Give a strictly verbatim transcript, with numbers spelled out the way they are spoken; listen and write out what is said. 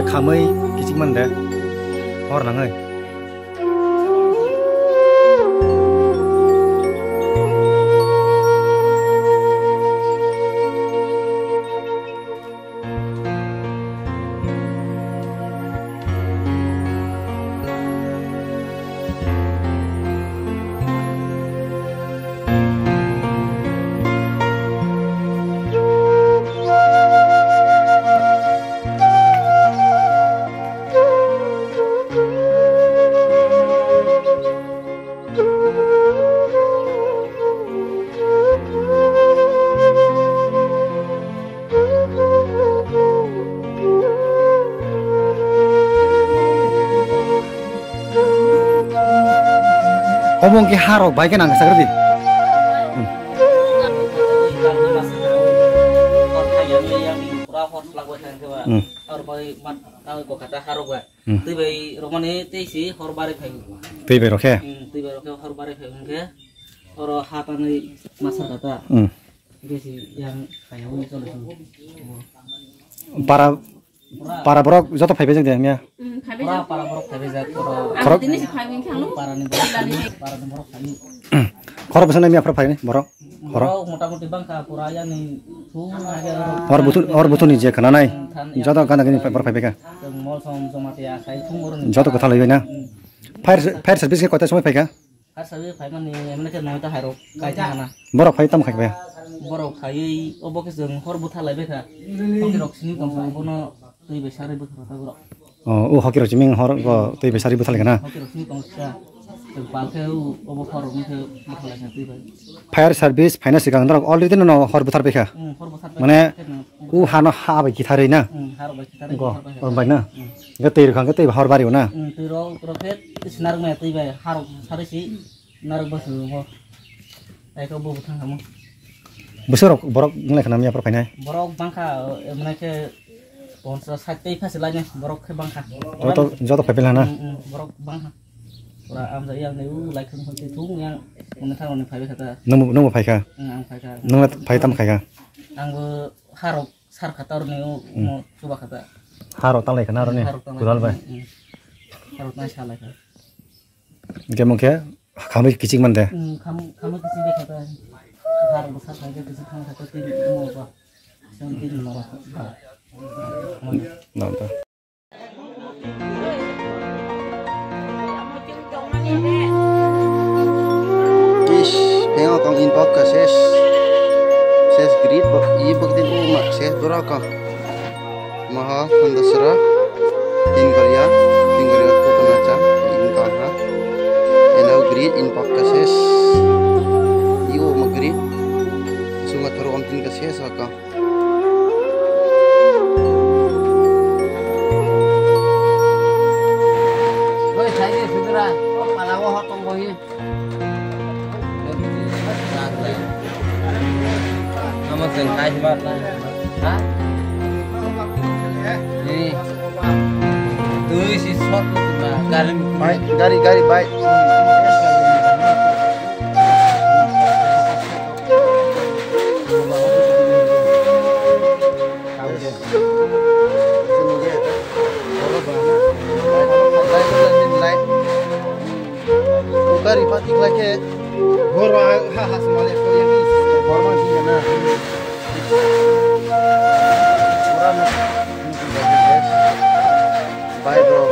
Khamwi kichik man de, hor nangwi. Omo hwnkhe ha rok bai khe nang sakhe di. Hmm. Hmm. Twi bai rok mani tei si hor bari phai. Twi bai rok khe? Hmm, twi bai rok khe hor bari phai hwnkhe oro ha tanwi masa kata. Hmm. Besi yang kaya wng chole song. Para, para borok joto phaibai jak de hamya? Hmm, phaibai jak. Para borok phaibai jak, oro. Ang tini si phaibai khe ang. Para ni borok, para ni borok phaibai. Khoro bwswk nai miya phoro phai borok? Khoro? Borok motamoti bangkha pura yani thung age oro. Hor buthu, hor buthu ni je khana nai. Hmm, than ya. Joto gana gini borok phaibai kha. Tong mol som joma tiya khai thung oro ni. Joto kwthang laibai na. Hmm. Fire, fire service khe koita somoi phaikha? Fire service phaimani emne khe noita hairok kai thangna. Borok phai tamo khai khe? Borok phaiwi obo khe chwng hor bwtha laibai kha. Hoki rok sini tongsa abono twi bai sarwi bwtha rok borok. Oh, o hoki rok chiming hor bo twi bai sarwi bwtha lai kha na? Hoki rok sini tongsa. Chwng pal khe o obo hor rok ni khe bwtha lai kha twi bai. Fire service phaina swkang norok already no hor bwthar bai kha? Hmm, hor bwthar bai kha. Mane o hano ha bai kitharwi na? Hmm, ha rok bai kitharwi. Go, bwthar bai kha. Hor bai na? Hmm. Hwnkhe twi rwkha hwnkhe twi hor bari o na? Hmm, twi rok rok khe sinarwk maya twi bai ha rok sarwi si. Narwk bwswk bo. Tei khe bo bwthang kamo. Bwswk rok borok wng lai khna miya phoro phainai? Borok bangkha, emne khe ponchas sat tei phasi lainai borok khe bangkha. Joto, joto phaipai lana? Mm, mm, borok bangkha. Pura amjak yang nai u laikhung hoi tei thung yang mwnwi thang rokni phaibai kha ta. Nwngbo, nwngbo phaikha? Mm, ang phaikha. Nwngla phai tamo khaikha? Angbo harok sar kha ta rokni u mo chuba kha ta. Harok tanglai kha na rokni? Harok tanglai kha. Kudal bai? Mm, mm. Harok nai sa lai kha. Hwnkhe mungkhe khamwi kichik man de. Mm, kham-, khamwi kichik de kha ta. Har bwsa khai khe kichik thang kha ta tin mo ba. Song tin mo ba. Nang ta. Ish, pengo kong in pok ka ses. Ses grit bo, i bok din u ma ses borok kong. Maha Handasra, Tingkaria, Tingkaria Kokona cha, Ingkaha, Enau Gri, Inpakases, Iwo Magri, Sunga Thoro Om Tingkases, Haka. Oi, sai de, sudra, palawo hotong bohi. Ama seng kai hibar na. Ha? Ni. Tui si sot na gari. Bai, gari, gari, bai. Bai. Ukari patik lake. Borwa ha ha semale ko yang ni. Borwa sih na. Borwa na. Bai bro.